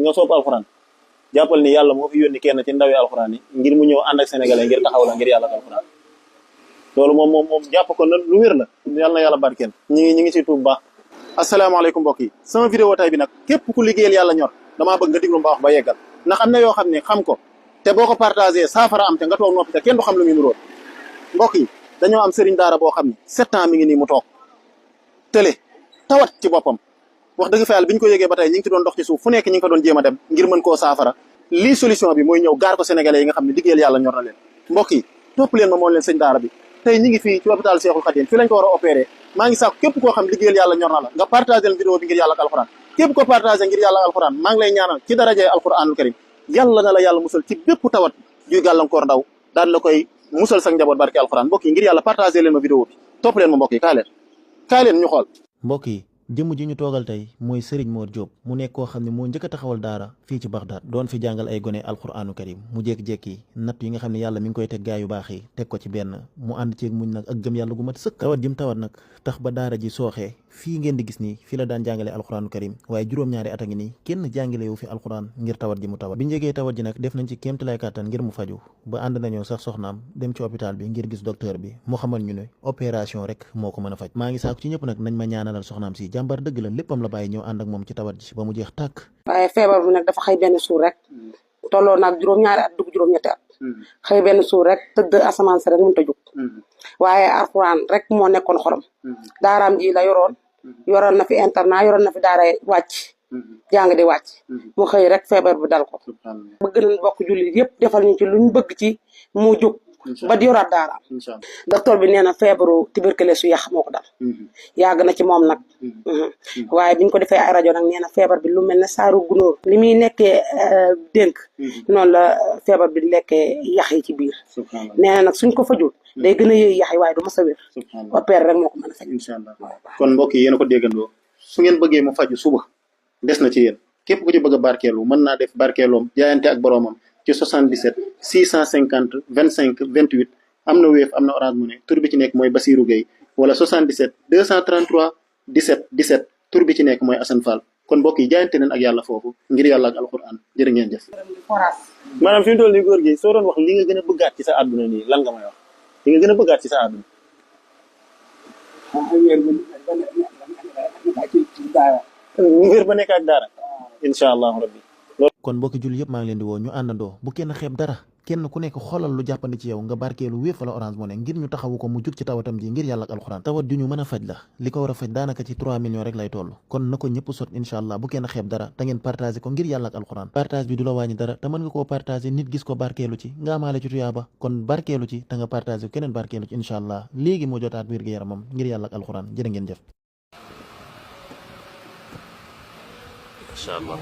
nga sopp alxuraan jàppal ni yàlla moo fi yónni kenn ci ndawi alxuraan yi ngir mu ñëw ànd ak sénégalais ngir taxaw la ngir yàlla ak alxuraan loolu moom jàpp ko na lu wér la yàlla na yàlla barkeel ñi ngi ci tuub baax. asalaamaaleykum mbokk yi sama vidéo tay bi nag képp ku liggéeyal yàlla ñor damaa bëgg nga diglu mbaax ba yeggal ndax am na yoo xam ne xam ko te boo ko partagé saafara am te nga toog noppi te kenn du xam lu muy nuróo mbokk yi dañoo am sëriñ daara boo xam ne 7 ans mi ngi nii mu toog tële tawat ci boppam wax dëgg fa yàlla bi ñu ko yëgee ba tey ñi ngi ci doon dox ci suuf fu nekk ñi ngi fa doon jéem a dem ngir mën koo saafara lii solution bi mooy ñëw gaar ko sénégalais yi nga xam ne liggéeyal yàlla ñor na leen mbokk yi topp leen ma moon leen sëñ daara bi tey ñi ngi fii ci hôpital Cheikhoul Khadim fi lañ ko war a opéré maa ngi sàkku képp koo xam liggéeyal yàlla ñor na la nga partagé leen vidéo bi ngir yàlla ak alxuraan képp ko partagé ngir yàlla ak alxuraan maa ngi lay ñaanal ci darajee alxuraanul karim yàlla na la yàlla musal ci bépp tawat juy gàllankoor ndaw daal la koy musal sa njaboot barke alxuraan mbokk yi ngir yàlla partagé leen ma vidéo bi topp leen ma mbokk yi kaay leen ñu xool mbokk yi jëmm ji ñu toogal tey mooy Serigne Mor Diop mu nekk koo xam ne moo njëkk a taxawal daara fii ci Bagdad doon fi jàngal ay gone alquranu karim mu jékki-jékki natt yi nga xam ne yàlla mi ngi koy teg gaa yu baax yi teg ko ci benn mu ànd ceeg muñ nag ak gëm yàlla gu mat sëkk tawat jim tawat nag tax ba daara ji sooxee fii ngeen di gis nii fii la daan jàngale alquranu karim waaye juróom-ñaari at a ngi nii kenn jàngale wu fi alquran ngir tawat ji mu tawat bi njegee tawat ji nag def nañ ci kéemtalaay kàttan ngir mu faju ba ànd nañoo sax soxnaam dem ci hôpital bi ngir gis docteur bi mu xamal ñu ne opération rek moo ko mën a faj maa ngi saako ci ñëpp nag nañ ma ñaanalal soxnaam si jàmbar dëgg la léppam la bàyyi ñëw ànd ak moom ci tawat ji ba mu jeex tàkk waaye feebar bi nag dafa xëy benn suur rek tolloo naag juróom-ñaari at dugg juróom-ñetti at xëy benn suur rek tëdd asamaan si rek mënut a jóg waaye alxuraan rek moo nekkoon xolam daaraam ji la yoroon na fi internat yoroon na fi daara wàcc jàng di wàcc mu xëy rek feebar bi dal ko bëgg nañ bokk jullit yëpp defal ñu ci luñ bëgg ci mu jóg ba di yoraat daaraam docteur bi nee na feebaru tuberculose su yàq moo ko dal yàgg na ci moom nag waaye biñ ko defee ay rajo nag nee na feebar bi lu mel ne saaru gunóor li muy nekkee dénk noonu la feebar bi lekkee yax yi ci biir nee na nag suñ ko fajul day gën a yëy yax yi waaye du mas a wér opère rek moo ko mën a faj incha allah kon mbokk yi yéen a ko déggandoo su ngeen bëggee mu faju suba des na ci yéen képp ku ci bëgg a barkeelu mën naa def barkeeloom jaayante ak boroomam ci 77 650 25 28 am na Wave am na Orange Money tur bi ci nekk mooy Basirou Gueye wala 77 233 17 17 tur bi ci nekk mooy Assane Fall kon mbokk yi jaayante leen ak yàlla foofu ngir yàlla ak alquran jërë ngeen jëf. maanaam fi mu toll nii góor gi soo doon wax li nga gën a bëggaat ci sa àdduna nii lan nga may wax li nga gën a bëggaat ci sa àdduna. wér ba nekk ak daara incha allahu rabbi. kon mbokki julli yëpp maa ngi leen di woo ñu àndandoo bu kenn xeeb dara kenn ku nekk xoolal lu jàppandi ci yow nga barkeelu Wave wala Orange Money ngir ñu taxawu ko mu jug ci tawatam ji ngir yàlla ak alxuraan tawat ju ñu mën a faj la li ko war a faj daanaka ci 3 millions rek lay toll kon na ko ñëpp sot incha allah bu kenn xeeb dara te ngeen partagé ko ngir yàlla ak alxuraan partage bi du la wàññi dara te mën nga koo partagé nit gis ko barkeelu ci nga amaale ci tuyaaba kon barkeelu ci te nga partagé ko keneen barkeelu ci incha allah léegi moo jotaat wér gu yaramam ngir yàlla ak alxuraan jërë ngeen jëf. incha allah